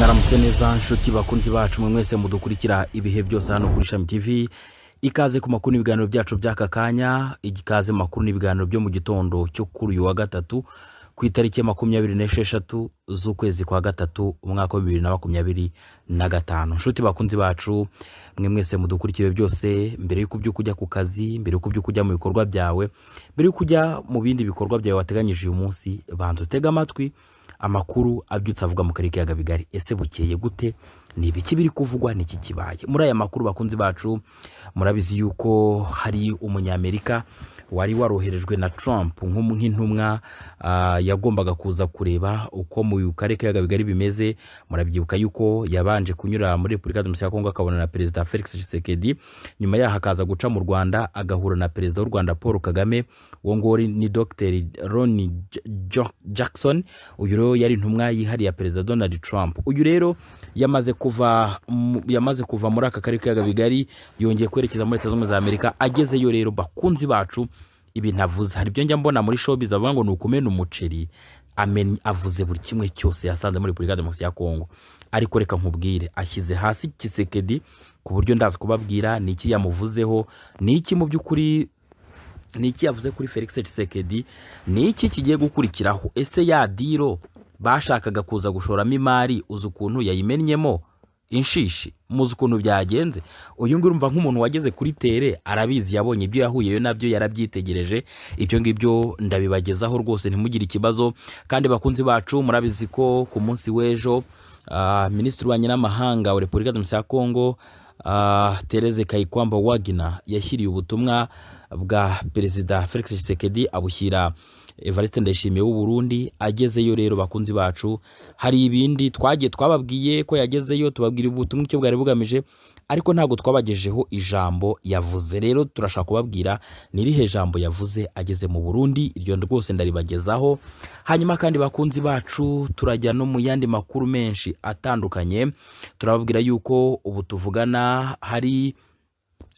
Mwaramutse neza nshuti bakunzi bacu, mwe mwese mudukurikira ibihe byose hano kuri Ishami TV. Ikaze ku makuru n'ibiganiro byacu by'aka kanya, ikaze mu makuru n'ibiganiro byo mu gitondo cyo kuri uyu wa gatatu ku itariki ya 26 z'ukwezi kwa gatatu umwaka wa 2025. Nshuti bakunzi bacu, mwe mwese mudukurikira byose, mbere y'uko ubyuka ujya ku kazi, mbere y'uko ubyuka ujya mu bikorwa byawe, mbere y'uko ujya mu bindi bikorwa byawe wateganyije uyu munsi, banza utege amatwi amakuru abyutse avuga mu karere k'ibiyaga bigari. Ese bukeye gute? Ni ibiki biri kuvugwa? Ni iki kibaye muri aya makuru? Bakunzi bacu, murabizi yuko hari Umunyamerika wari waroherejwe na Trump nk'intumwa yagombaga kuza kureba uko mu karere k'ibiyaga bigari bimeze. Murabyibuka yuko yabanje kunyura muri Repubulika ya Demokarasi ya Kongo akabona na Perezida Felix Tshisekedi, nyuma yaho akaza guca mu Rwanda agahura na Perezida w'u Rwanda Paul Kagame. Uwo nguwo ni Dr Ronnie Jackson. Uyu rero yari intumwa yihariye ya Perezida Donald Trump. Uyu rero yamaze kuva muri aka karere k'ibiyaga bigari, yongeye kwerekeza muri Leta Zunze Ubumwe za Amerika. Agezeyo rero, bakunzi bacu, ibintu avuze, hari ibyo njya mbona muri showbiz bavuga ngo ni ukumena umuceri. Avuze buri kimwe cyose yasanze muri Repubulika ya Demokarasi ya Kongo. Ariko reka nkubwire, ashyize hasi Tshisekedi ku buryo ndaza kubabwira ni iki yamuvuzeho, ni iki mu by'ukuri, ni iki yavuze kuri Felix Tshisekedi, ni iki kigiye gukurikiraho. Ese ya deal bashakaga kuza gushoramo imari, uzi ukuntu yayimennyemo inshishi? Muzi ukuntu byagenze? Uyu nguyu urumva nk'umuntu wageze kuri terrain arabizi, yabonye ibyo yahuyeyo nabyo, yarabyitegereje. Ibyo ngibyo ndabibagezaho rwose, ntimugire ikibazo. Kandi bakunzi bacu, murabizi ko ku munsi w'ejo Minisitiri w'Ububanyi n'Amahanga wa Repubulika ya Demokarasi ya Kongo, Therese Kayikwamba Wagner, yashyiriye ubutumwa bwa Perezida Felix Tshisekedi, abushyira Evariste Ndayishimiye w'u Burundi. Agezeyo rero, bakunzi bacu, hari ibindi twagiye twababwiye ko yagezeyo, tubabwira ubutumwa icyo bwari bugamije, ariko ntabwo twabagejejeho ijambo yavuze. Rero turashaka kubabwira ni irihe jambo yavuze ageze mu Burundi. Iryo rwose ndaribagezaho. Hanyuma kandi, bakunzi bacu, turajya no mu yandi makuru menshi atandukanye. Turababwira yuko ubu tuvugana hari,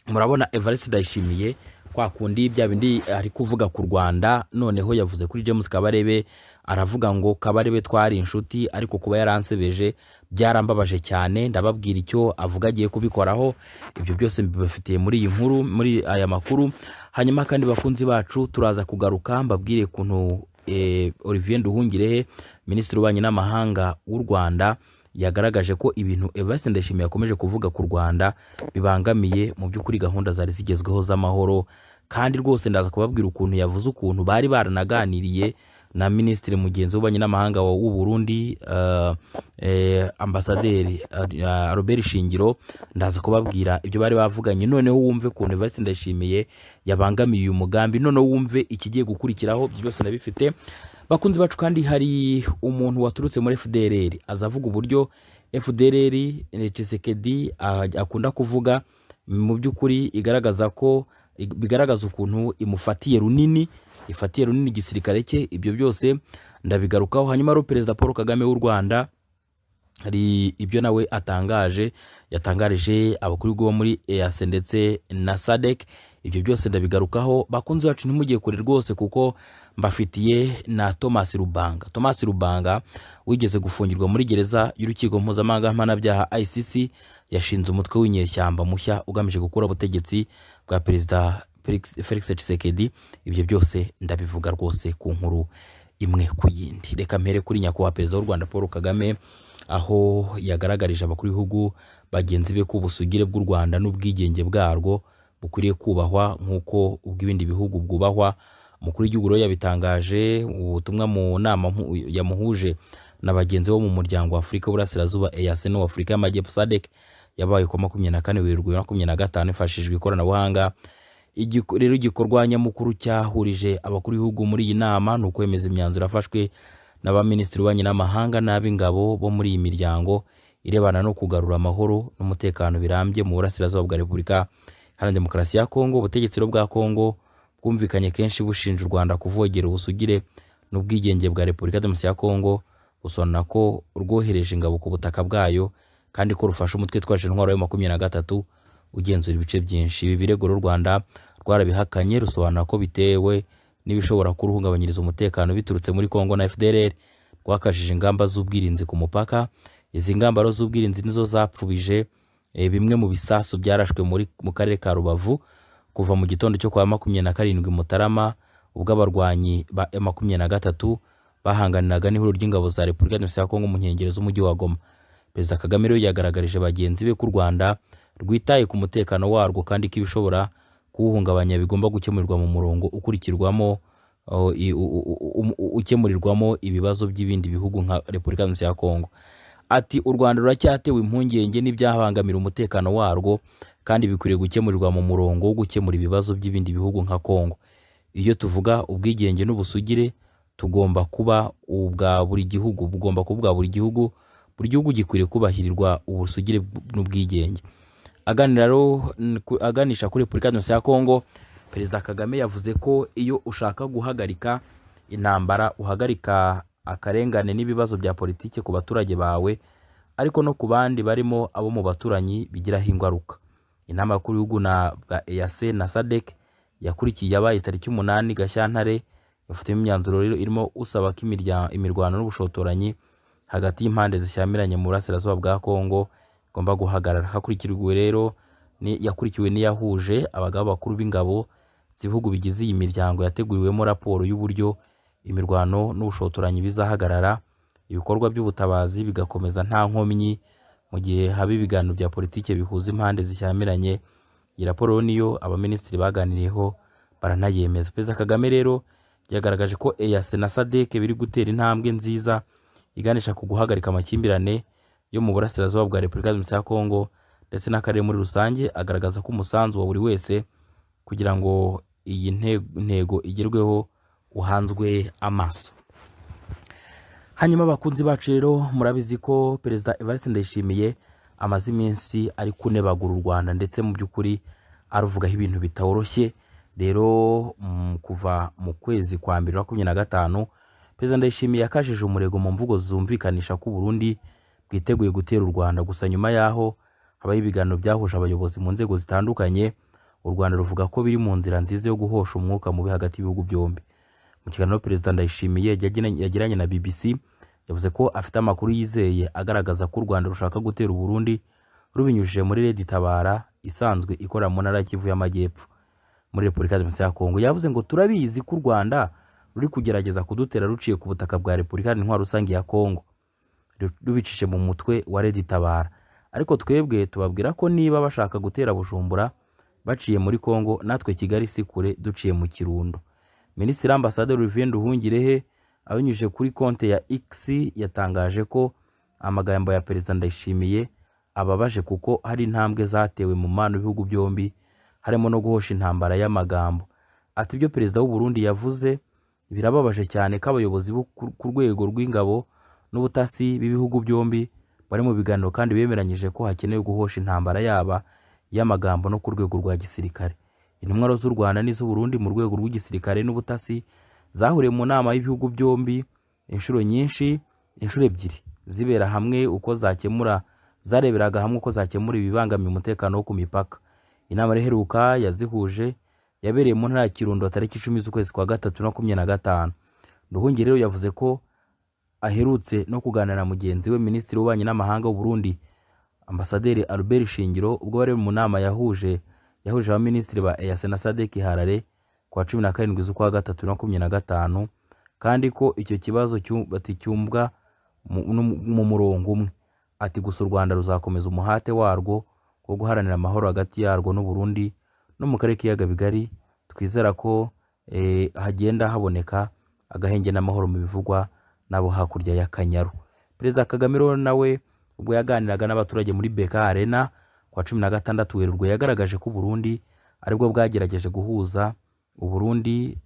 murabona Evariste Ndayishimiye kwa kundi bya bindi ari kuvuga ku Rwanda, noneho yavuze kuri James Kabarebe, aravuga ngo "Kabarebe twari inshuti, ariko kuba yaransebeje byarambabaje cyane." Ndababwira icyo avuga agiye kubikoraho. Ibyo byose mbibafitiye muri iyi nkuru, muri aya makuru. Hanyuma kandi, bakunzi bacu, turaza kugaruka mbabwire ukuntu Olivier Nduhungirehe, Minisitiri w'Ububanyi n'Amahanga w'u Rwanda, yagaragaje ko ibintu Evariste Ndayishimiye yakomeje kuvuga ku Rwanda bibangamiye mu by'ukuri gahunda zari zigezweho z'amahoro. Kandi rwose ndaza kubabwira ukuntu yavuze ukuntu bari baranaganiriye na Minisitiri mugenzi w'Ububanyi n'Amahanga w'u Burundi, Ambasaderi Albert Shingiro. Ndaza kubabwira ibyo bari bavuganye, noneho wumve ukuntu Evariste Ndayishimiye yabangamiye uyu mugambi, noneho wumve ikigiye gukurikiraho. Ibyo byose ndabifite, bakunzi bacu. Kandi hari umuntu waturutse muri FDLR aza avuga uburyo FDLR Tshisekedi akunda kuvuga mu by'ukuri igaragaza ko bigaragaza ukuntu imufatiye runini, ifatiye runini igisirikare cye. Ibyo byose ndabigarukaho. Hanyuma rero Perezida Paul Kagame w'u Rwanda hari ibyo nawe atangaje, yatangarije abakuru bo muri EAC ndetse na SADC. Ibyo byose ndabigarukaho. Bakunzi bacu, ntimugiye kure rwose, kuko mbafitiye na Thomas Lubanga. Thomas Lubanga wigeze gufungirwa muri gereza y'urukiko mpuzamahanga mpanabyaha ICC, yashinze umutwe w'inyeshyamba mushya ugamije gukura ubutegetsi bwa Perezida Felix Tshisekedi. Ibyo byose ndabivuga rwose ku nkuru imwe ku yindi. Reka mpere kuri Nyakubahwa Perezida w'u Rwanda Paul Kagame, aho yagaragarije abakuru b'ibihugu bagenzi be ko ubusugire bw'u Rwanda n'ubwigenge bwarwo bukwiriye kubahwa nk'uko ubw'ibindi bihugu bwubahwa. Umukuru w'igihugu rero yabitangaje ubutumwa mu nama yamuhuje na bagenzi bo mu Muryango wa Afurika y'Uburasirazuba EAC n'uwa Afurika y'Amajyepfo SADC, yabaye ku wa 24 Werurwe 2025 hifashishijwe ikoranabuhanga. Rero igikorwa nyamukuru cyahurije abakuru b'ibihugu muri iyi nama ni ukwemeza imyanzuro yafashwe n'abaminisitiri b'ububanyi n'amahanga n'ab'ingabo bo muri iyi miryango irebana no kugarura amahoro n'umutekano birambye mu burasirazuba bwa Repubulika Iharanira Demokarasi ya Kongo. Ubutegetsi rero bwa Kongo bwumvikanye kenshi bushinja u Rwanda kuvogera ubusugire n'ubwigenge bwa Repubulika ya Demokarasi ya Kongo, busobanura ko rwohereje ingabo ku butaka bwayo kandi ko rufasha umutwe witwaje intwaro ya 23 ugenzura ibice byinshi. Ibi birego rero u Rwanda rwarabihakanye, rusobanura ko bitewe n'ibishobora kuruhungabanyiriza umutekano biturutse muri Kongo na FDLR, rwakajije ingamba z'ubwirinzi ku mupaka. Izi ngamba rero z'ubwirinzi nizo zapfubije bimwe mu bisasu byarashwe mu karere ka Rubavu kuva mu gitondo cyo kwa 27 Mutarama, ubwo abarwanyi ba M23 bahanganiraga n'ihuriro ry'ingabo za Repubulika Demokarasi ya Kongo mu nkengero z'umujyi wa Goma. Perezida Kagame rero yagaragarije bagenzi be ko u Rwanda rwitaye ku mutekano warwo kandi ko ibishobora kuwuhungabanya bigomba gukemurirwa mu murongo ukurikirwamo ukemurirwamo ibibazo by'ibindi bihugu nka Repubulika Demokarasi ya Kongo. Ati u Rwanda ruracyatewe impungenge n'ibyabangamira umutekano warwo kandi bikwiriye gukemurirwa mu murongo wo gukemura ibibazo by'ibindi bihugu nka Kongo. Iyo tuvuga ubwigenge n'ubusugire tugomba kuba ubwa buri gihugu, bugomba kuba ubwa buri gihugu, buri gihugu gikwiriye kubahirirwa ubusugire n'ubwigenge. Aganisha kuri Repubulika Demokarasi ya Kongo, Perezida Kagame yavuze ko iyo ushaka guhagarika intambara uhagarika akarengane n'ibibazo bya politiki ku baturage bawe, ariko no ku bandi barimo abo mu baturanyi bigiraho ingaruka. Inama y'abakuru b'ibihugu na ba EAC na SADC yakurikiye yabaye tariki 8 Gashyantare, yafatiyemo imyanzuro rero irimo usaba ko imirwano n'ubushotoranyi hagati y'impande zishyamiranye mu burasirazuba bwa Kongo igomba guhagarara. Hakurikijwe rero yakurikiwe n'iyahuje abagaba bakuru b'ingabo z'ibihugu bigize iyi miryango yateguriwemo raporo y'uburyo imirwano n'ubushotoranyi bizahagarara, ibikorwa by'ubutabazi bigakomeza nta nkomyi mu gihe haba ibiganiro bya politiki bihuza impande zishyamiranye. Iyi raporo niyo abaminisitiri baganiriyeho baranayemeza. Perezida Kagame rero yagaragaje ko EAC na SADC biri gutera intambwe nziza iganisha ku guhagarika amakimbirane yo mu burasirazuba bwa Repubulika Demokarasi ya Kongo ndetse n'akarere muri rusange, agaragaza ko umusanzu wa buri wese kugira ngo iyi ntego igerweho uhanzwe amaso. Hanyuma abakunzi bacu rero murabizi ko Perezida Evariste Ndayishimiye amaze iminsi ari kunebagura u Rwanda ndetse mu by'ukuri aruvugaho ibintu bitoroshye. Rero kuva mu kwezi kwa mbere 2025 Perezida Ndayishimiye yakajije umurego mu mvugo zumvikanisha ko Burundi bwiteguye gutera u Rwanda. Gusa nyuma yaho habaye ibiganiro byahuje abayobozi mu nzego zitandukanye, u Rwanda ruvuga ko biri mu nzira nziza yo guhosha umwuka mubi hagati y'ibihugu byombi. Mu kiganiro Perezida Ndayishimiye yagiranye na BBC yavuze ko afite amakuru yizeye agaragaza ko u Rwanda rushaka gutera u Burundi rubinyujije muri Red Tabara isanzwe ikora mu ntara ya Kivu y'Amajyepfo muri Repubulika Demokarasi ya Kongo. Yavuze ngo turabizi ko u Rwanda ruri kugerageza kudutera ruciye ku butaka bwa Repubulika Intwaro Rusange ya Kongo rubicishije mu mutwe wa Red Tabara, ariko twebwe tubabwira ko niba bashaka gutera Bujumbura baciye muri Kongo, natwe Kigali si kure duciye mu Kirundo. Minisitiri Ambassadeur Olivier Nduhungirehe abinyujije kuri konte ya X yatangaje ko amagambo ya Perezida Ndayishimiye ababaje kuko hari intambwe zatewe mu mano ibihugu byombi harimo no guhosha intambara y'amagambo. Ati ibyo Perezida w'u Burundi yavuze birababaje cyane ko abayobozi ku rwego rw'ingabo n'ubutasi b'ibihugu byombi bari mu biganiro kandi bemeranyije ko hakenewe guhosha intambara yaba y'amagambo no ku rwego rwa gisirikare. Intumwa z'u Rwanda n'iz'u Burundi mu rwego rw'igisirikare n'ubutasi zahuriye mu nama y'ibihugu byombi inshuro nyinshi, inshuro ebyiri zibera hamwe uko zakemura, zareberaga hamwe uko zakemura ibibangamiye umutekano wo ku mipaka. Inama iheruka yazihuje yabereye mu ntara ya Kirundo tariki 10 z'ukwezi kwa 3 2025. Nduhungirehe rero yavuze ko aherutse no kuganira na mugenzi we Minisitiri w'Ububanyi n'Amahanga w'u Burundi Ambasaderi Albert Shingiro ubwo bari mu nama yahuje abaminisitiri ba EAC na SADC Harare kwa 17 z'ukwa 3 2025, kandi ko icyo kibazo cyumvwa mu murongo umwe. Ati gusa u Rwanda ruzakomeza umuhate warwo wo guharanira amahoro hagati yarwo n'u Burundi no mu karere k'ibiyaga bigari. Twizera ko hagenda haboneka agahenge n'amahoro mu bivugwa nabo hakurya y'Akanyaru. Perezida Kagame rero nawe ubwo yaganiraga n'abaturage muri BK Arena kwa 16 Werurwe yagaragaje ko Burundi aribwo bwagerageje guhuza Uburundi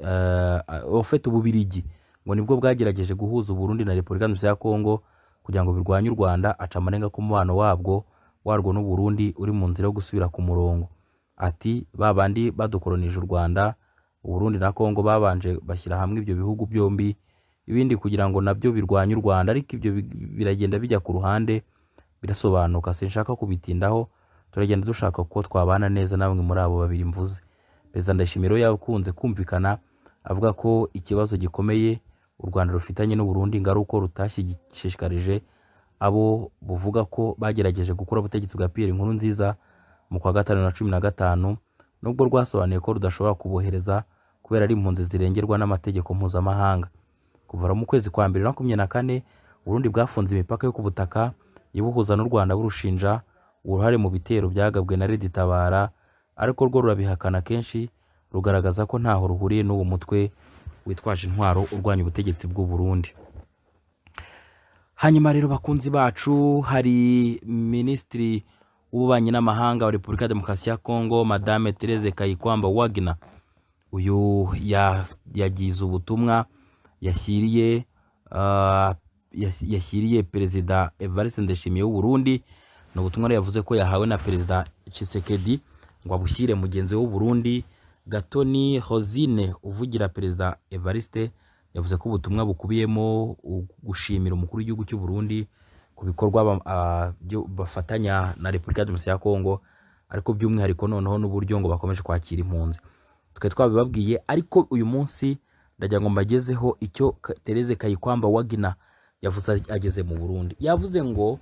ofete Ububirigi ngo nibwo bwagerageje guhuza Uburundi na Repubulika Demokarasi ya Kongo kugira ngo birwanye u Rwanda, aca amarenga ko umubano warwo n'u Burundi uri mu nzira yo gusubira ku murongo. Ati babandi badukoronije u Rwanda, Uburundi na Kongo babanje bashyira hamwe ibyo bihugu byombi ibindi kugira ngo nabyo birwanye u Rwanda, ariko ibyo biragenda bijya ku ruhande birasobanuka, sinshaka kubitindaho, turagenda dushaka ko twabana neza namwe muri abo babiri mvuze. Perezida Ndayishimiye yakunze kumvikana avuga ko ikibazo gikomeye u Rwanda rufitanye n'u Burundi ngo ari uko rutashishikarije abo buvuga ko bagerageje gukura ubutegetsi bwa Pierre Nkurunziza mu kwa gatanu na 15, nubwo rwasobanuye ko rudashobora kubohereza kubera ari impunzi zirengerwa n'amategeko mpuzamahanga. Kuva mu kwezi kwa mbere 2024, Burundi bwafunze imipaka yo ku butaka ibuhuza n'u Rwanda, burushinja uruhare mu bitero byagabwe na Red Tabara, ariko rwo rurabihakana kenshi, rugaragaza ko ntaho ruhuriye n'uwo mutwe witwaje intwaro urwanya ubutegetsi bw'u Burundi. Hanyuma rero bakunzi bacu, hari Minisitiri w'Ububanyi n'Amahanga wa Repubulika ya Demokarasi ya Kongo, Madame Therese Kayikwamba Wagner. Uyu yagize ubutumwa yashyiriye Perezida Evariste Ndayishimiye w'u Burundi. Ni ubutumwa rero yavuze ko yahawe na Perezida Tshisekedi ngo abushyire mugenzi we w'u Burundi. Gatoni Hosine uvugira Perezida Evariste yavuze ko ubutumwa bukubiyemo gushimira umukuru w'igihugu cy'u Burundi ku bikorwa bafatanya na Repubulika ya Demokarasi ya Kongo, ariko by'umwihariko noneho n'uburyo ngo bakomeje kwakira impunzi. Twe twabibabwiye, ariko uyu munsi ndagira ngo mbagezeho icyo Therese Kayikwamba Wagner yavuze ageze mu Burundi. Yavuze ngo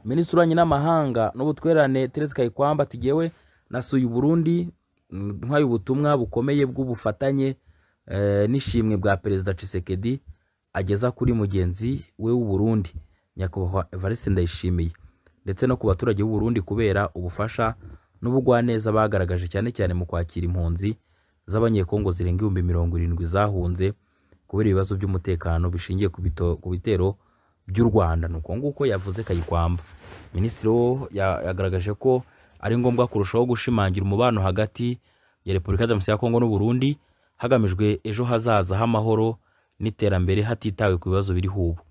Minisitiri w'Ububanyi n'Amahanga n'Ubutwererane Therese Kayikwamba ati jyewe nasuye Burundi ntwaye ubutumwa bukomeye bw'ubufatanye n'ishimwe bwa Perezida Tshisekedi ageza kuri mugenzi we w'u Burundi Nyakubahwa Evariste Ndayishimiye, ndetse no ku baturage b'u Burundi kubera ubufasha n'ubugwaneza bagaragaje cyane cyane mu kwakira impunzi z'Abanyekongo zirenga 70,000 zahunze kubera ibibazo by'umutekano bishingiye ku bitero by'u Rwanda. Nuko nguko yavuze Kayikwamba. Minisitiri wo yagaragaje ko ari ngombwa kurushaho gushimangira umubano hagati ya Repubulika ya Demokarasi ya Kongo n'u Burundi, hagamijwe ejo hazaza h'amahoro n'iterambere hatitawe ku bibazo biriho ubu.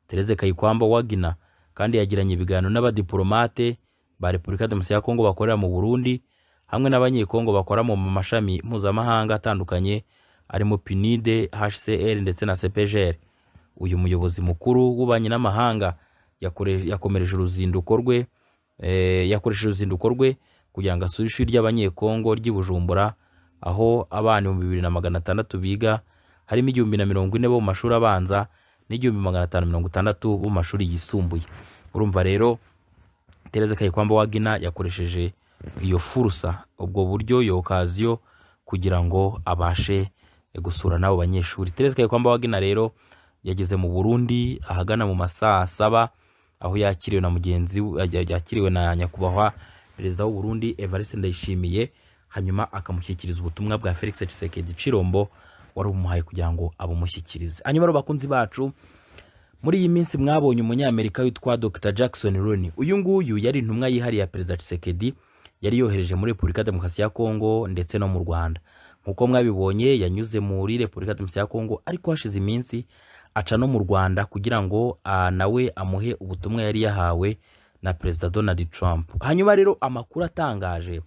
Therese Kayikwamba Wagner kandi yagiranye ibiganiro n'abadiplomate ba Repubulika ya Demokarasi ya Kongo bakorera mu Burundi hamwe n'Abanyekongo bakora mu mashami mpuzamahanga atandukanye arimo PNUD, HCR ndetse na CPGL. Uyu muyobozi mukuru w'ububanyi n'amahanga yakomereje uruzinduko rwe yakoresheje uruzinduko rwe kugira ngo asure ishuri ry'Abanyekongo ry'i Bujumbura, aho abana 2600 biga, harimo 1040 bo mu mashuri abanza n'1560 bo mu mashuri yisumbuye. Urumva rero Therese Kayikwamba Wagner yakoresheje iyo fursa, ubwo buryo, iyo okaziyo kugira ngo abashe gusura n'abo banyeshuri. Therese Kayikwamba Wagner rero yageze mu Burundi ahagana mu masaa 7, aho yakiriwe na mugenzi we, yakiriwe na Nyakubahwa Perezida w'u Burundi Evariste Ndayishimiye, hanyuma akamushyikiriza ubutumwa bwa Felix Tshisekedi Tshilombo wari umuhaye kugira ngo abumushyikirize. Hanyuma rero bakunzi bacu, muri iyi minsi mwabonye umunyamerika witwa Dr Jackson Rooney. Uyu nguyu yari intumwa yihariye ya Perezida Tshisekedi yari yohereje muri Repubulika ya Demokarasi ya Kongo ndetse no mu Rwanda. Nkuko mwabibonye yanyuze muri Repubulika ya Demokarasi ya Kongo, ariko hashize iminsi aca no mu Rwanda kugira ngo nawe amuhe ubutumwa yari yahawe na Perezida Donald Trump. Hanyuma rero amakuru atangaje,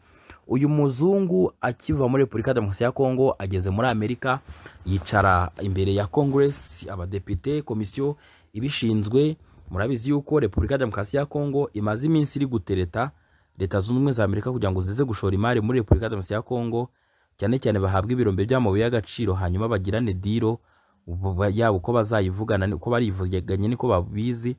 uyu muzungu akiva muri Repubulika ya Demokarasi ya Kongo ageze muri Amerika, yicara imbere ya Congress, abadepite, komisiyo ibishinzwe. Murabizi yuko Repubulika ya Demokarasi ya Kongo imaze iminsi iri gutereta Leta Zunze Ubumwe za Amerika kugira ngo zize gushora imari muri Repubulika ya Demokarasi ya Kongo, cyane cyane bahabwa ibirombe by'amabuye y'agaciro, hanyuma bagirane diro yabo uko bazayivugana, uko barivuganye niko babizi.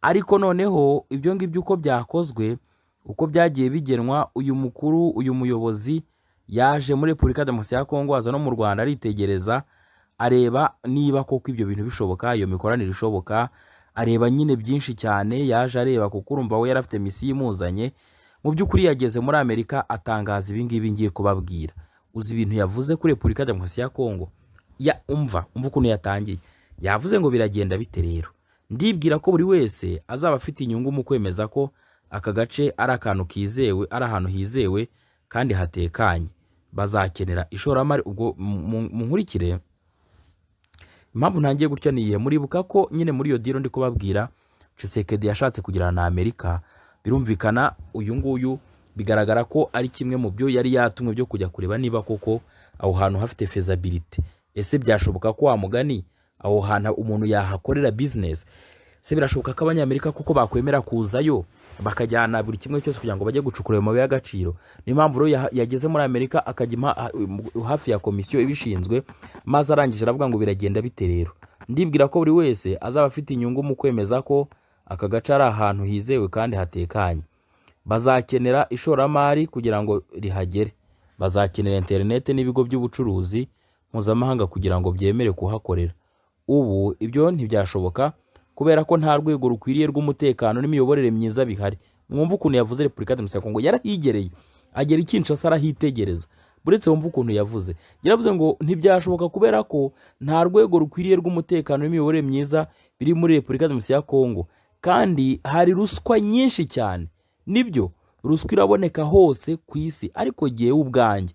Ariko noneho ibyo ngibyo uko byakozwe, uko byagiye bigenwa, uyu mukuru, uyu muyobozi yaje muri Repubulika ya Demokarasi ya Kongo, aza no mu Rwanda, aritegereza, areba niba koko ibyo bintu bishoboka, iyo mikoranire ishoboka, areba nyine byinshi cyane yaje areba, kuko urumva we yari afite misiyo imuzanye. Mu by'ukuri yageze muri Amerika atangaza ibi ngibi ngiye kubabwira. Uzi ibintu yavuze kuri Repubulika ya Demokarasi ya Kongo? Ya umva ukuntu yatangiye. Yavuze ngo biragenda bite rero? Ndibwira ko buri wese azaba afite inyungu mu kwemeza ko aka gace ari akantu kizewe, ari ahantu hizewe kandi hatekanye. Bazakenera ishoramari. Ubwo munkurikire, impamvu ntangiye gutya ni iyihe? Muribuka ko nyine muri iyo diro ndi kubabwira Tshisekedi yashatse kugirana na Amerika, birumvikana uyu nguyu bigaragara ko ari kimwe mu byo yari yatumwe byo kujya kureba niba koko aho hantu hafite feasibility. Ese byashoboka ko wa mugani aho hantu umuntu yahakorera business? Se birashoboka ko Abanyamerika kuko bakwemera kuzayo bakajyana buri kimwe cyose kugira ngo bajye gucukura ayo mabuye y'agaciro? Niyo mpamvu rero yageze muri Amerika akajya hafi ya komisiyo ibishinzwe, maze arangije aravuga ngo biragenda bite rero? Ndibwira ko buri wese azaba afite inyungu mu kwemeza ko aka gace ari ahantu hizewe kandi hatekanye. Bazakenera ishoramari kugira ngo rihagere, bazakenera interineti n'ibigo by'ubucuruzi mpuzamahanga kugira ngo byemere kuhakorera. Ubu ibyo ntibyashoboka kubera ko nta rwego rukwiriye rw'umutekano n'imiyoborere myiza bihari. Mwumva ukuntu yavuze Repubulika Demokarasi ya Kongo, yarahigereye agera i Kinshasa arahitegereza. Buretse wumva ukuntu yavuze, yaravuze ngo ntibyashoboka kubera ko nta rwego rukwiriye rw'umutekano n'imiyoborere myiza biri muri Repubulika Demokarasi ya Kongo, kandi hari ruswa nyinshi cyane. Nibyo, ruswa iraboneka hose ku isi, ariko jyewe ubwanjye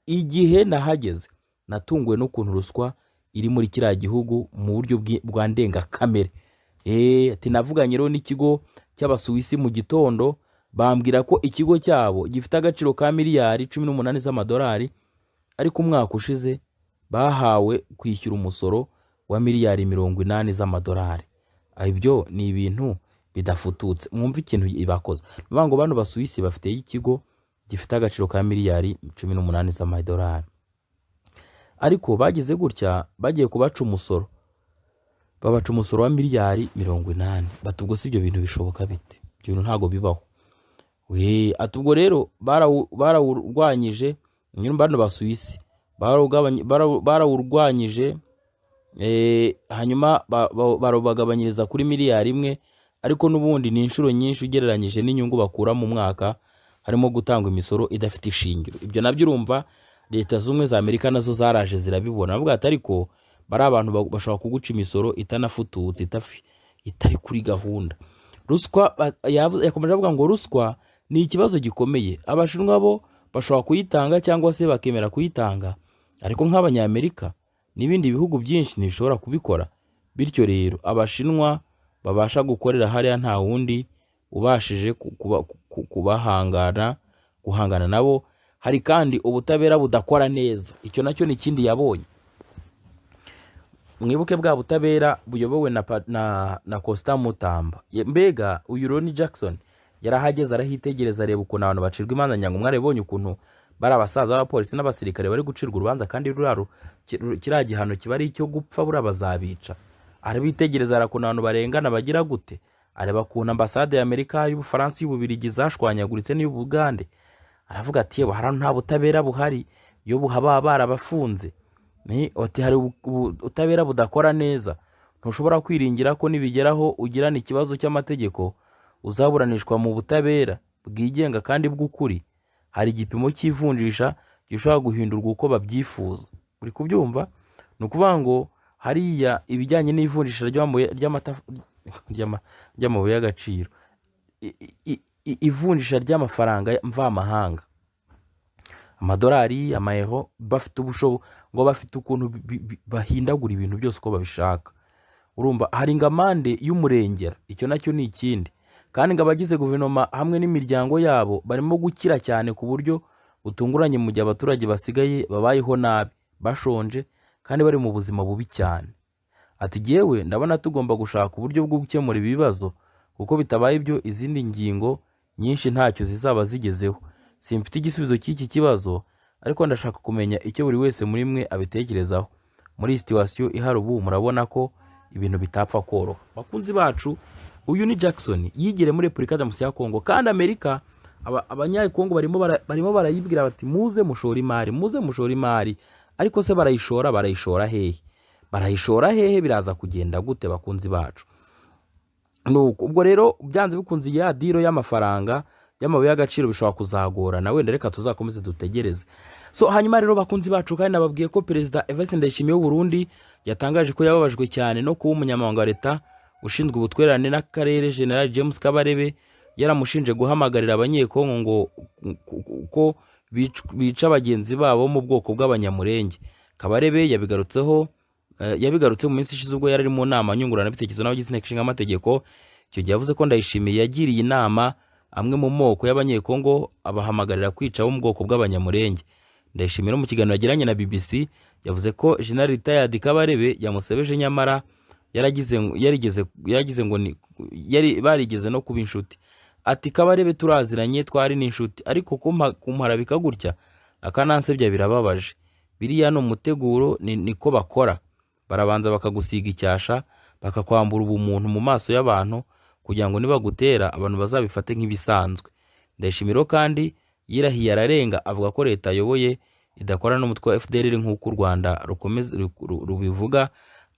igihe nahageze natunguwe n'ukuntu ruswa iri muri kiriya gihugu mu buryo bwa ndengakamere. Ati navuganye rero n'ikigo cy'Abasuwisi mu gitondo, bambwira ko ikigo cyabo gifite agaciro ka miliyari 18 z'amadolari, ariko umwaka ushize bahawe kwishyura umusoro wa miliyari 80 z'amadolari. Ibyo ni ibintu bidafututse. Mwumve ikintu bakoze. Bavuga ngo bano Basuwisi bafite ikigo gifite agaciro ka miliyari 18 z'amadolari, ariko bagize gutya bagiye kubaca umusoro, babaca umusoro wa miliyari 80. Bati ubwo si ibyo bintu bishoboka bite? Ibyo bintu ntago bibaho. We ati ubwo rero barawurwanyije, nyine bano Basuwisi barawurwanyije, hanyuma barabagabanyiriza kuri miliyari 1, ariko n'ubundi ni inshuro nyinshi ugereranyije n'inyungu bakura mu mwaka, harimo gutanga imisoro idafite ishingiro. Ibyo nabyo urumva Leta Zunze za Amerika nazo zaraje zirabibona, bavuga ati ariko bari abantu bashobora kuguca imisoro itanafututse, itari kuri gahunda. Ruswa yakomeje avuga ngo ruswa ni ikibazo gikomeye, Abashinwa bo bashobora kuyitanga cyangwa se bakemera kuyitanga, ariko nk'Abanyamerika n'ibindi bihugu byinshi ntibishobora kubikora. Bityo rero Abashinwa babasha gukorera hariya nta wundi ubashije guhangana nabo. Hari kandi ubutabera budakora neza, icyo nacyo ni ikindi yabonye. Mwibuke bwa butabera buyobowe na Costa Mutamba. Mbega uyu Ronnie Jackson yarahageze arahitegereza, areba ukuntu abantu bacirwa imanza. Nyango mwarabonye ukuntu bari abasaza b'abapolisi n'abasirikare bari gucirwa urubanza, kandi kiriya gihano kiba ari icyo gupfa, buriya bazabica. Arabitegereza areba ukuntu abantu barengana bagira gute, areba ukuntu ambasade ya Amerika, y'Ubufaransa, y'Ububirigi zashwanyaguritse n'iy'Ubugande. Aravuga ati yewe hano nta butabera buhari, iyo buhaba barabafunze. Ni ati hari ubutabera budakora neza, ntushobora kwiringira ko nibigeraho ugirana ikibazo cy'amategeko uzaburanishwa mu butabera bwigenga kandi bw'ukuri. Hari igipimo cy'ivunjisha gishobora guhindurwa uko babyifuza. Uri kubyumva? Ni ukuvuga ngo hariya ibijyanye n'ivunjisha ry'amabuye y'agaciro, ivunjisha ry'amafaranga mvamahanga, amadolari, amayero, bafite ubushobo ngo bafite ukuntu bahindagura ibintu byose uko babishaka. Urumva hari ngamande y'umurengera, icyo nacyo ni ikindi. Kandi ngo abagize guverinoma hamwe n'imiryango yabo barimo gukira cyane ku buryo butunguranye, mu gihe abaturage basigaye babayeho nabi, bashonje kandi bari mu buzima bubi cyane. Ati jyewe ndabona tugomba gushaka uburyo bwo gukemura ibi bibazo, kuko bitabaye ibyo izindi ngingo nyinshi ntacyo zizaba zigezeho. Simfite igisubizo cy'iki kibazo, ariko ndashaka kumenya icyo buri wese muri mwe abitekerezaho. Muri iyi situation ihari ubu murabona ko ibintu bitapfa koroha. Bakunzi bacu, uyu ni Jackson yigire muri Repubulika Demokarasi ya Kongo, kandi Amerika abanyakongo barimo barayibwira bati muze mushore imari, muze mushore imari. Ariko se barayishora, barayishora hehe? Barayishora hehe? Biraza kugenda gute bakunzi bacu? Nuko ubwo rero byanze bikunze ya diro y'amafaranga y'amabuye y'agaciro bishobora kuzagorana, wenda reka tuzakomeze dutegereze. So hanyuma rero bakunzi bacu, kandi nababwiye ko Perezida Evariste Ndayishimiye w'u Burundi yatangaje ko yababajwe cyane no kuba umunyamabanga wa leta ushinzwe ubutwererane n'akarere General James Kabarebe yaramushinje guhamagarira abanyekongo ngo ko bica bagenzi babo mu bwoko bw'Abanyamurenge. Kabarebe yabigarutse mu minsi ishize ubwo yari ari mu nama nyunguranabitekerezo n'abagize inteko ishinga amategeko. Icyo gihe yavuze ko Ndayishimiye yagiriye inama amwe mu moko y'Abanyekongo abahamagarira kwica abo mu bwoko bw'Abanyamurenge. Ndayishimiye no mu kiganiro yagiranye na BBC yavuze ko General Retired Kabarebe yamusebeje, nyamara yaragize ngo ni, yari barigeze no kuba inshuti. Ati Kabarebe turaziranye, twari n'inshuti, ariko kumparabika gutya akanansebya birababaje. Biriya ni umuteguro, niko bakora, barabanza bakagusiga icyasha, bakakwambura ubumuntu mu maso y'abantu kugira ngo nibagutera abantu bazabifate nk'ibisanzwe. Ndayishimiye kandi yirahiye ararenga avuga ko leta ayoboye idakorana n'umutwe wa FDLR nk'uko u Rwanda rukomeza rubivuga.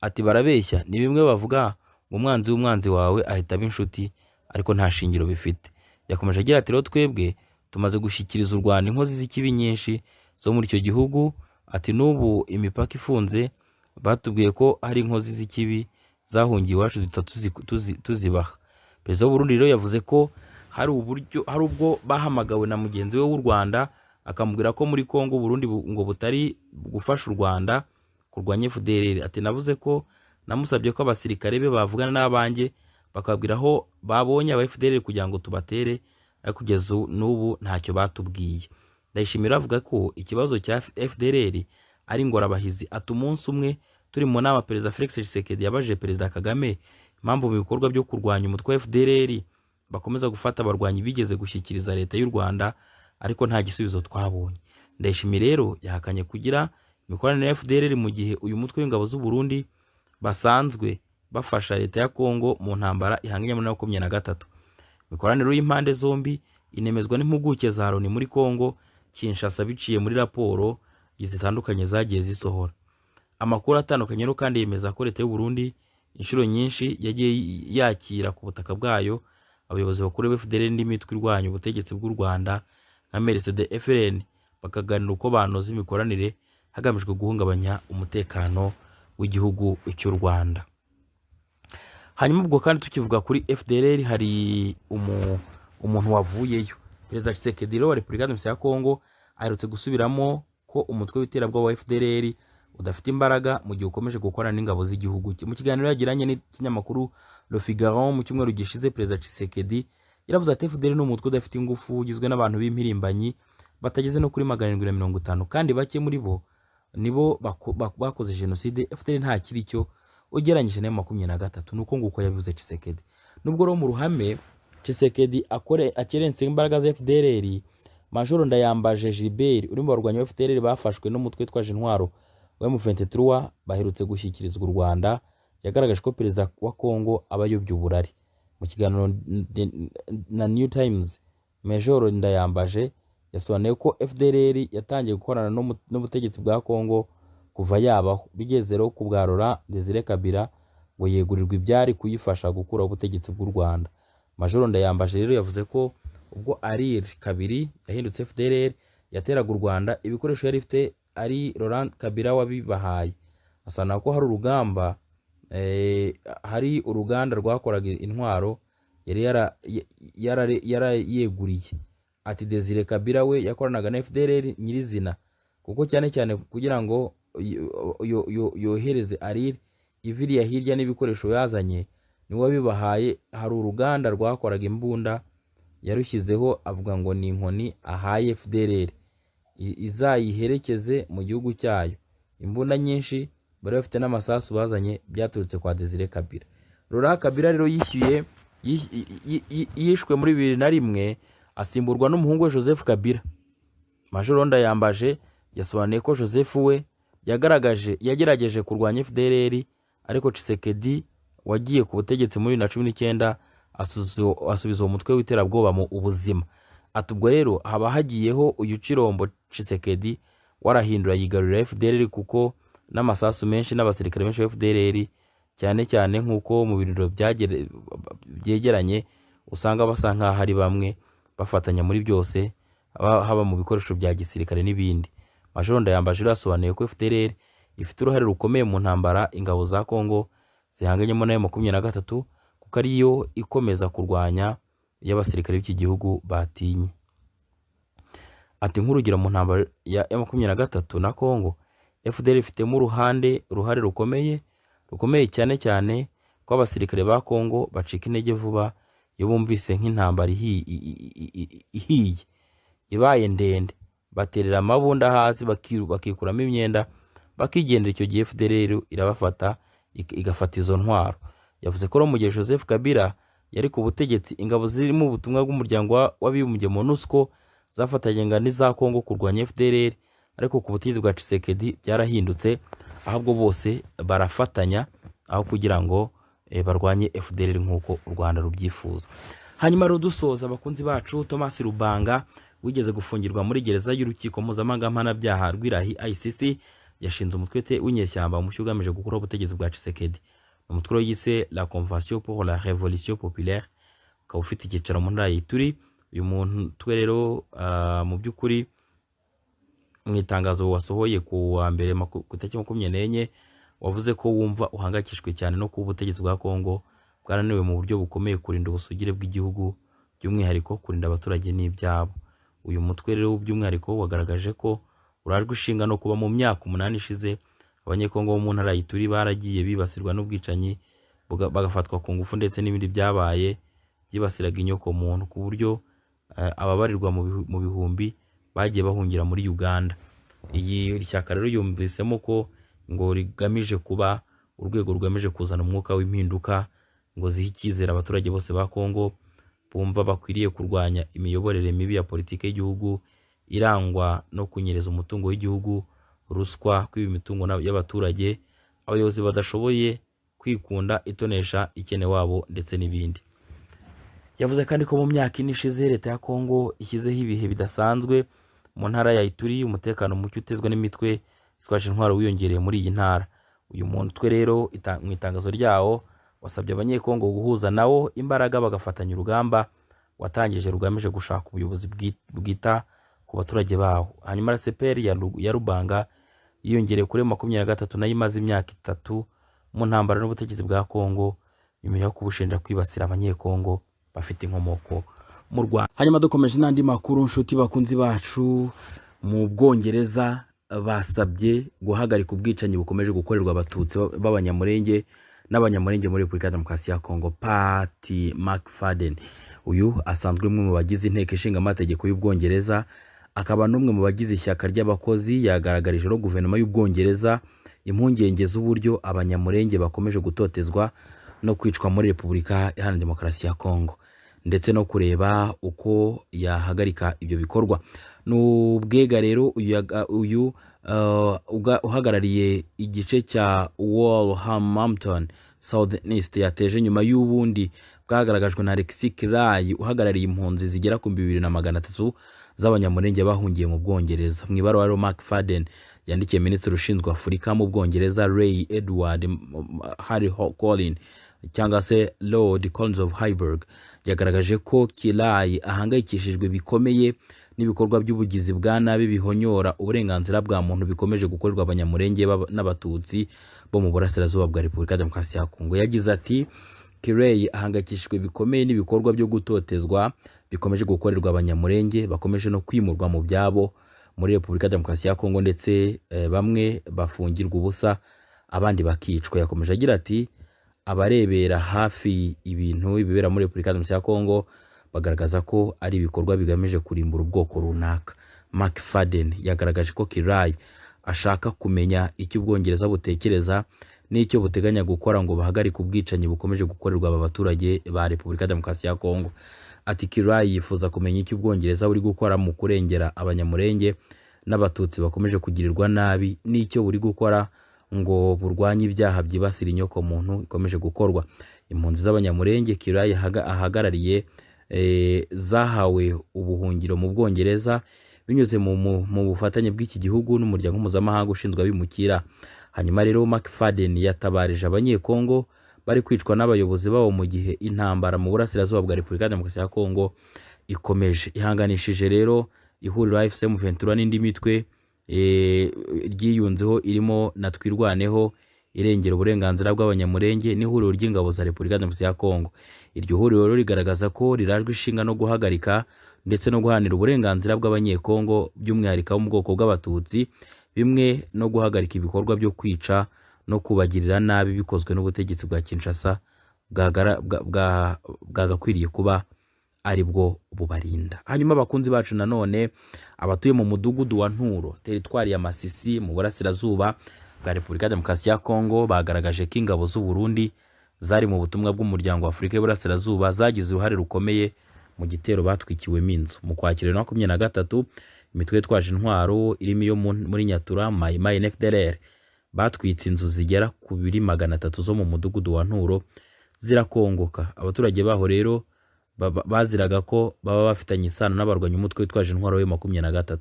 Ati barabeshya, ni bimwe bavuga ngo umwanzi w'umwanzi wawe ahita aba inshuti, ariko nta shingiro bifite. Yakomeje agira ati rero twebwe tumaze gushyikiriza u Rwanda inkozi z'ikibi nyinshi zo muri icyo gihugu. Ati n'ubu imipaka ifunze batubwiye ko hari inkozi z'ikibi zahungiye iwacu duhita tuzibaha. Perezida w'u Burundi rero yavuze ko hari uburyo, hari ubwo bahamagawe na mugenzi we w'u Rwanda akamubwira ko muri Kongo Burundi ngo butari gufasha u Rwanda kurwanya FDLR. Ati navuze ko namusabye ko abasirikare be bavugana n'abanjye bakabwira aho babonye aba FDLR kugira ngo tubatere, ariko kugeza n'ubu ntacyo batubwiye. Ndayishimira avuga ko ikibazo cya FDLR ari ingorabahizi. Ati umunsi umwe turi mu nama Perezida Felix Tshisekedi yabajije Perezida Kagame impamvu mu bikorwa byo kurwanya umutwe wa FDLR bakomeza gufata abarwanyi bigeze gushyikiriza leta y'u Rwanda, ariko nta gisubizo twabonye. Ndayishimiye rero yahakanye kugira imikoranire na FDLR mu gihe uyu mutwe w'ingabo z'u Burundi basanzwe bafasha leta ya Kongo mu ntambara ihanganye muri 2023. Imikoranire y'impande zombi inemezwa n'impuguke za Loni muri Kongo Kinshasa biciye muri raporo zitandukanye zagiye zisohora. Amakuru atandukanye rero kandi yemeza ko leta y'u Burundi inshuro nyinshi yagiye yakira ku butaka bwayo abayobozi bakuru ba FDLR n'indi mitwe irwanya ubutegetsi bw'u Rwanda nka MRCD FLN, bakaganira uko banoza imikoranire hagamijwe guhungabanya umutekano w'igihugu cy'u Rwanda. Hanyuma ubwo kandi tukivuga kuri FDLR hari umuntu wavuyeyo. Perezida Tshisekedi wa Repubulika Demokarasi ya Kongo aherutse gusubiramo ko umutwe w'iterabwoba wa FDLR udafite imbaraga mu gihe ukomeje gukorana n'ingabo z'igihugu. Mu kiganiro yagiranye n'ikinyamakuru Le Figaro mu cyumweru gishize, Perezida Tshisekedi yaravuze ati FDLR ni umutwe udafite ingufu, ugizwe n'abantu b'impirimbanyi batageze no kuri 750, kandi bake muri bo nibo bakoze jenoside. FDLR nta kiri cyo ugereranyije na 23. Nuko nguko yabivuze Tshisekedi. Nubwo rero mu ruhame Tshisekedi akerense imbaraga za FDLR, Majoro Ndayambaje Gilbert uri mu barwanyi ba FDLR bafashwe n'umutwe twaje intwaro wa M23 baherutse gushyikirizwa u Rwanda, yagaragaje ko perezida wa Kongo aba ayobya uburari. Mu kiganiro na New Times, Majoro Ndayambaje yasobanuye ko FDLR yatangiye gukorana n'ubutegetsi bwa Kongo kuva yabaho, bigeze rero ku bwa Laurent Desire Kabila ngo yegurirwe ibyari kuyifasha gukuraho ubutegetsi bw'u Rwanda. Majoro Ndayambaje rero yavuze ko ubwo ARIR kabiri yahindutse FDLR yateraga u Rwanda, ibikoresho yari ifite ari Laurent Kabila wabibahaye. Asana ko hari urugamba hari uruganda rwakoraga intwaro yari yarayeguriye. Ati Desire Kabila we yakoranaga na FDLR nyirizina, kuko cyane cyane kugira ngo yohereze ARIR iviriya hirya n'ibikoresho yazanye niwe wabibahaye. Hari uruganda rwakoraga imbunda yarushyizeho, avuga ngo ni inkoni ahaye FDLR izayiherekeze mu gihugu cyayo. Imbunda nyinshi bari bafite n'amasasu bazanye byaturutse kwa Desire Kabila. Laurent Kabila rero yishwe muri 2001 asimburwa n'umuhungu we Joseph Kabila. Majoro Ndayambaje yasobanuye ko Joseph we yagerageje kurwanya FDLR, ariko Tshisekedi wagiye ku butegetsi muri 2019 asubiza uwo mutwe w'iterabwoba mu ubuzima. Ati ubwo rero haba hagiyeho uyu Chirombo Tshisekedi warahindura yigarurira FDLR, kuko n'amasasu menshi n'abasirikare benshi ba FDLR cyane cyane nk'uko mu birindiro byegeranye usanga basa nk'aho ari bamwe bafatanya muri byose, haba mu bikoresho bya gisirikare n'ibindi. Majoro Ndayambaje yasobanuye ko FDLR ifite uruhare rukomeye mu ntambara ingabo za Kongo zihanganyemo na 23, kuko ariyo ikomeza kurwanya iyo abasirikare b'iki gihugu batinye. Ati nk'urugero mu ntambara ya 23 na Kongo, FDLR ifitemo uruhare rukomeye cyane cyane ko abasirikare ba Kongo bacika intege vuba iyo bumvise nk'intambara ihiye ibaye ndende, baterera amabunda hasi bakikuramo imyenda bakigendera. Icyo gihe FDLR irabafata igafata izo ntwaro. Yavuze ko mu gihe Joseph Kabila yari ku butegetsi, ingabo zirimo ubutumwa bw'umuryango w'abibumbye MONUSCO zafatanyaga n'iza Kongo kurwanya FDLR, ariko ku butegetsi bwa Tshisekedi byarahindutse, ahubwo bose barafatanya aho kugira ngo barwanye FDLR nk'uko u Rwanda rubyifuza. Hanyuma rero dusoza, abakunzi bacu, Thomas Rubanga wigeze gufungirwa muri gereza y'urukiko mpuzamahanga mpanabyaha rw'Irahi ICC yashinze umutwe w'inyeshyamba mushya ugamije gukuraho ubutegetsi bwa Tshisekedi. Umutwe yise La Convention pour la Révolution Populaire, ukaba ufite icyicaro mu ntara ya Ituri. Uyu mutwe rero mu by'ukuri mu itangazo wasohoye ku wa mbere ku itariki 24 wavuze ko wumva uhangayikishijwe cyane no kuba ubutegetsi bwa Kongo bwarananiwe mu buryo bukomeye kurinda ubusugire bw'igihugu, by'umwihariko kurinda abaturage n'ibyabo. Uyu mutwe rero by'umwihariko wagaragaje ko urajwe ishinga no kuba mu myaka 8 ishize Abanyekongo bo mu ntara ya Ituri baragiye bibasirwa n'ubwicanyi, bagafatwa ku ngufu ndetse n'ibindi byabaye byibasiraga inyoko muntu, ku buryo ababarirwa mu bihumbi bagiye bahungira muri Uganda. Iyi shyaka rero yumvisemo ko ngo rigamije kuba urwego rugamije kuzana umwuka w'impinduka, ngo zihe icyizere abaturage bose ba Kongo bumva bakwiriye kurwanya imiyoborere mibi ya politiki y'igihugu irangwa no kunyereza umutungo w'igihugu, ruswa, kwiba imitungo y'abaturage, abayobozi badashoboye, kwikunda, itonesha ikene wabo ndetse n'ibindi. Yavuze kandi ko mu myaka 4 ishize leta ya Kongo ishyizeho ibihe bidasanzwe mu ntara ya Ituri, umutekano muke utezwa n'imitwe itwaje intwaro wiyongereye muri iyi ntara. Uyu mutwe rero mu itangazo ryawo wasabye Abanyekongo guhuza nawo imbaraga bagafatanya urugamba watangije rugamije gushaka ubuyobozi bwita ku baturage bawo. Hanyuma RCPR ya Rubanga yiyongereye kuri 23 nayo imaze imyaka 3 mu ntambara n'ubutegetsi bwa Kongo, nyuma yo kubushinja kwibasira Abanyekongo bafite inkomoko mu Rwanda. Hanyuma dukomeje n'andi makuru, nshuti bakunzi bacu, mu Bwongereza basabye guhagarika ubwicanyi bukomeje gukorerwa Abatutsi b'Abanyamurenge n'Abanyamurenge muri Repubulika ya Demokarasi ya Kongo. Patty McFadden uyu asanzwe umwe mu bagize inteko ishinga amategeko y'Ubwongereza, akaba n'umwe mu bagize ishyaka ry'abakozi, yagaragarije no guverinoma y'Ubwongereza impungenge z'uburyo Abanyamurenge bakomeje gutotezwa no kwicwa muri Repubulika Iharanira Demokarasi ya Kongo, ndetse no kureba uko yahagarika ibyo bikorwa. N'ubwega rero uyu uhagarariye igice cya Wolverhampton South East yateje nyuma y'ubundi bwagaragajwe na Alexis Kirai uhagarariye impunzi zigera ku 2300 z'Abanyamurenge bahungiye mu Bwongereza. Mu ibaruwa rero McFadden yandikiye Minisitiri ushinzwe Afurika mu Bwongereza Ray Edward Harry Colin cyangwa se Lord Collins of Heiberg, yagaragaje ko Kirai ahangayikishijwe bikomeye n'ibikorwa by'ubugizi bwa nabi bihonyora uburenganzira bwa muntu bikomeje gukorerwa Abanyamurenge n'Abatutsi bo mu burasirazuba bwa Repubulika ya Demokarasi ya Kongo. Yagize ati Kirai ahangayikishijwe bikomeye n'ibikorwa byo gutotezwa bikomeje gukorerwa Abanyamurenge bakomeje no kwimurwa mu byabo muri Repubulika ya Demokarasi ya Kongo, ndetse bamwe bafungirwa ubusa abandi bakicwa. Yakomeje agira ati abarebera hafi ibintu bibera muri Repubulika ya Demokarasi ya Kongo bagaragaza ko ari ibikorwa bigamije kurimbura ubwoko runaka. McFadden yagaragaje ko Kirai ashaka kumenya icyo Ubwongereza butekereza n'icyo buteganya gukora ngo bahagarike ubwicanyi bukomeje gukorerwa aba baturage ba Repubulika ya Demokarasi ya Kongo. Ati Kirai yifuza kumenya icyo Ubwongereza buri gukora mu kurengera Abanyamurenge n'Abatutsi bakomeje kugirirwa nabi, n'icyo buri gukora ngo burwanye ibyaha byibasira inyoko muntu ikomeje gukorwa. Impunzi z'Abanyamurenge Kirai ahagarariye zahawe ubuhungiro mu Bwongereza binyuze mu bufatanye bw'iki gihugu n'umuryango mpuzamahanga ushinzwe abimukira. Hanyuma rero McFadden yatabarije Abanyekongo bari kwicwa n'abayobozi babo mu gihe intambara mu burasirazuba bwa Repubulika ya Demokarasi ya Kongo ikomeje. Ihanganishije rero ihuriro AFC M23 n'indi mitwe ryiyunzeho irimo na Twirwaneho irengera uburenganzira bw'Abanyamurenge n'ihuriro ry'ingabo za Repubulika ya Demokarasi ya Kongo. Iryo huriro rero rigaragaza ko rirajwe ishinga no guhagarika ndetse no guharanira uburenganzira bw'Abanyekongo by'umwihariko mu bwoko bw'Abatutsi, bimwe no guhagarika ibikorwa byo kwica no kubagirira nabi bikozwe n'ubutegetsi bwa Kinshasa bwagakwiriye kuba aribwo bubarinda. Hanyuma abakunzi bacu nanone abatuye mu mudugudu wa Nturo, teritwari ya Masisi mu burasirazuba bwa Repubulika ya Demokarasi ya Kongo, bagaragaje ko ingabo z'u Burundi zari mu butumwa bw'umuryango wa Afurika y'Iburasirazuba zagize uruhare rukomeye mu gitero batwikiwemo inzu. Mu Kwakira 2023 imitwe yitwaje intwaro irimo iyo muri Nyatura, Mai Mai na FDLR batwitse inzu zigera ku 300 zo mu mudugudu wa Nturo, zirakongoka. Abaturage baho rero baziraga ko baba bafitanye isano n'abarwanyi umutwe witwaje intwaro wa M23.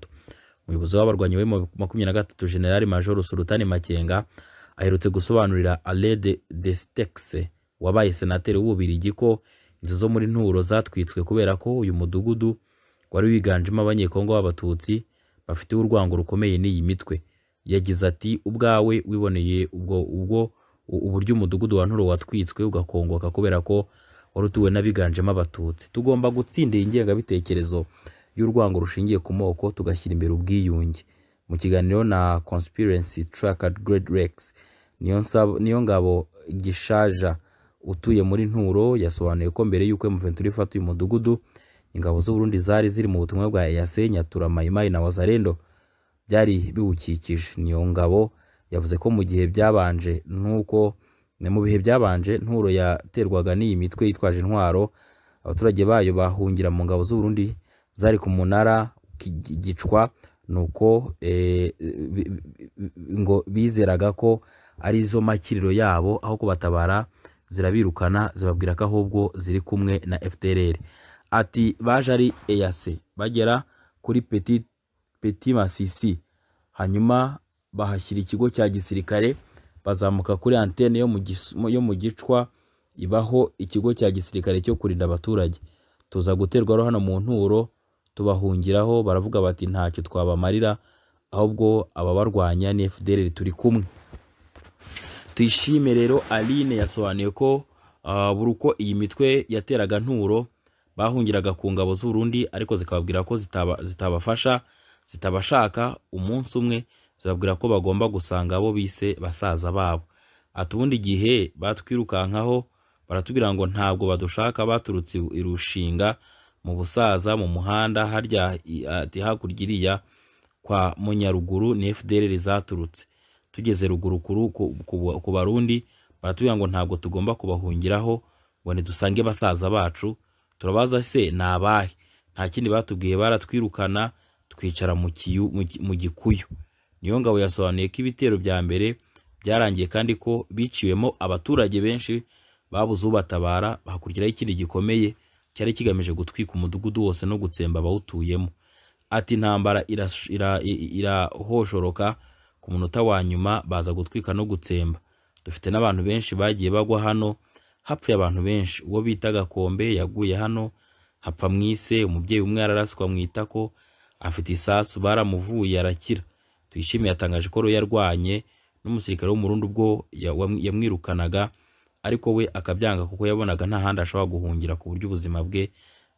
Umuyobozi w'abarwanyi wa M23 General Major Sultani Makenga aherutse gusobanurira Alain Destexhe wabaye senateri w'Ububiligi ko inzu zo muri Nturo zatwitswe kubera ko uyu mudugudu wari wiganjemo Abanyekongo b'Abatutsi bafite urwango rukomeye n'iyi mitwe. Yagize ati ubwawe wiboneye ubwo uburyo umudugudu wa Nturo watwitswe ugakongoka kubera ko wari utuwe n'abiganjemo Abatutsi. Tugomba gutsinda iyi ngengabitekerezo y'urwango rushingiye ku moko, tugashyira imbere ubwiyunge. Mu kiganiro na Conspiracy Tracker Great Rex, niyo ngabo Gishaja utuye muri Nturo yasobanuye ko mbere y'uko M23 ifata uyu mudugudu, ingabo z'u Burundi zari ziri mu butumwa bwa EAC, Nyatura, Maimai na Wazalendo byari biwukikije. Niyo ngabo yavuze ko mu gihe byabanje nuko mu bihe byabanje Nturo yaterwaga n'iyi mitwe yitwaje intwaro, abaturage bayo bahungira mu ngabo z'u Burundi zari ku munara Gicwa, nuko ngo bizeraga ko ari zo makiriro yabo, aho kubatabara zirabirukana zibabwira ko ahubwo ziri kumwe na FDLR. Ati baje ari EAC bagera kuri Petit Masisi, hanyuma bahashyira ikigo cya gisirikare, bazamuka kuri antene yo mu Gicwa ibaho ikigo cya gisirikare cyo kurinda abaturage. Tuza guterwa hano mu Nturo tubahungiraho, baravuga bati ntacyo twabamarira, ahubwo ababarwanya ni FDLR turi kumwe. Tuyishime rero Aline yasobanuye ko buri uko iyi mitwe yateraga Nturo bahungiraga ku ngabo z'u Burundi, ariko zikababwira ko zitabafasha, zitabashaka. Umunsi umwe zibabwira ko bagomba gusanga abo bise basaza babo. Ati ubundi gihe batwirukankaho baratubwira ngo ntabwo badushaka, baturutse irushinga mu busaza mu muhanda harya ati hakurya iriya kwa Munyaruguru ni FDLR zaturutse. Tugeze ruguru ku Barundi baratubwira ngo ntabwo tugomba kubahungiraho, ngo nidusange basaza bacu. Turabaza se ni abahe? Nta kindi batubwiye, baratwirukana twicara mu gikuyu. Niyo ngabo yasobanuye ko ibitero bya mbere byarangiye kandi ko biciwemo abaturage benshi babuze ubatabara. Hakurikiraho ikindi gikomeye cyari kigamije gutwika umudugudu wose no gutsemba abawutuyemo. Ati intambara irahoshoroka ku munota wa nyuma baza gutwika no gutsemba. Dufite n'abantu benshi bagiye bagwa hano, hapfuye abantu benshi. Uwo bita Gakombe yaguye hano, hapfa Mwise, umubyeyi umwe araraswa mu itako afite isasu, baramuvuye arakira. Tuyishimiye yatangaje ko yarwanye n'umusirikare w'Umurundi ubwo yamwirukanaga, ariko we akabyanga kuko yabonaga nta handi ashobora guhungira ku buryo ubuzima bwe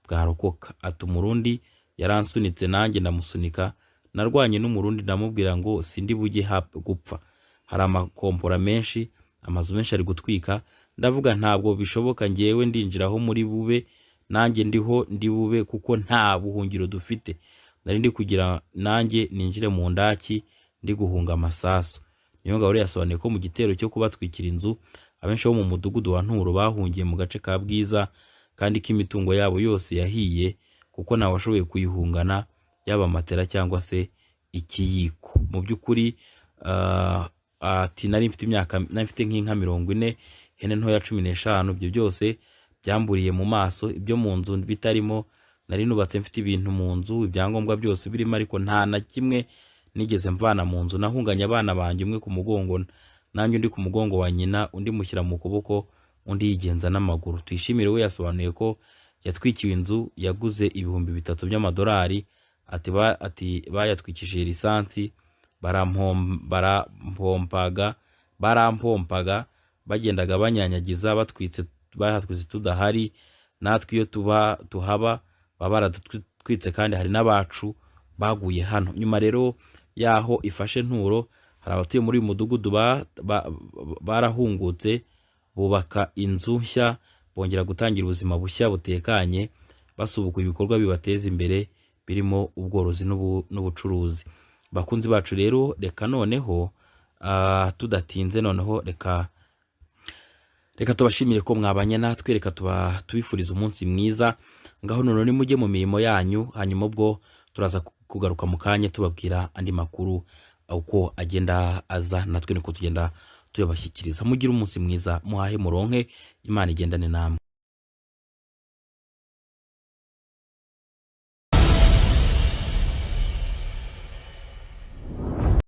bwarokoka. Ati Umurundi yaransunitse nanjye ndamusunika, narwanye n'Umurundi ndamubwira ngo sindi bujye gupfa, hari amakompora menshi, amazu menshi ari gutwika, ndavuga ntabwo bishoboka, ngewe ndinjiraho muri bube, nanjye ndiho ndi bube kuko nta buhungiro dufite, nari ndi kugira nanjye ninjire mu ndaki ndi guhunga amasasu. Niyo ngabo yasobanuye ko mu gitero cyo kubatwikira inzu abenshi bo mu mudugudu wa Nturo bahungiye mu gace ka Bwiza, kandi ko imitungo yabo yose yahiye kuko nta washoboye kuyihungana, yaba matera cyangwa se ikiyiko. Mu by'ukuri ati nari mfite imyaka, nari mfite nk'inka 40, ihene ntoya 15, ibyo byose byamburiye mu maso, ibyo mu nzu bitarimo, nari nubatse mfite ibintu mu nzu, ibyangombwa byose birimo, ariko nta na kimwe nigeze mvana mu nzu. Nahunganye abana banjye, umwe ku mugongo nanjye undi ku mugongo wa nyina, undi mushyira mu kuboko, undi yigenza n'amaguru. Tuyishimire we yasobanuye ko yatwikiwe inzu yaguze 3,000 by'amadolari, ati bayatwikishije lisansi, barampompaga, bagendaga banyanyagiza, batwitse tudahari, natwe iyo tuhaba baba baradutwitse, kandi hari n'abacu baguye hano. Nyuma rero yaho ifashe Nturo, hari abatuye muri uyu mudugudu barahungutse, bubaka inzu nshya, bongera gutangira ubuzima bushya butekanye, basubuka ibikorwa bibateza imbere birimo ubworozi n'ubucuruzi. Bakunzi bacu rero, reka noneho tudatinze, noneho reka tubashimire ko mwabanye natwe, reka tubifuriza umunsi mwiza. Ngaho none nimujye mu mirimo yanyu, hanyuma ubwo turaza kugaruka mu kanya tubabwira andi makuru uko agenda aza, natwe niko tugenda Tuyabashyikiriza. Mugire umunsi mwiza, muhahe muronke, Imana igendane namwe.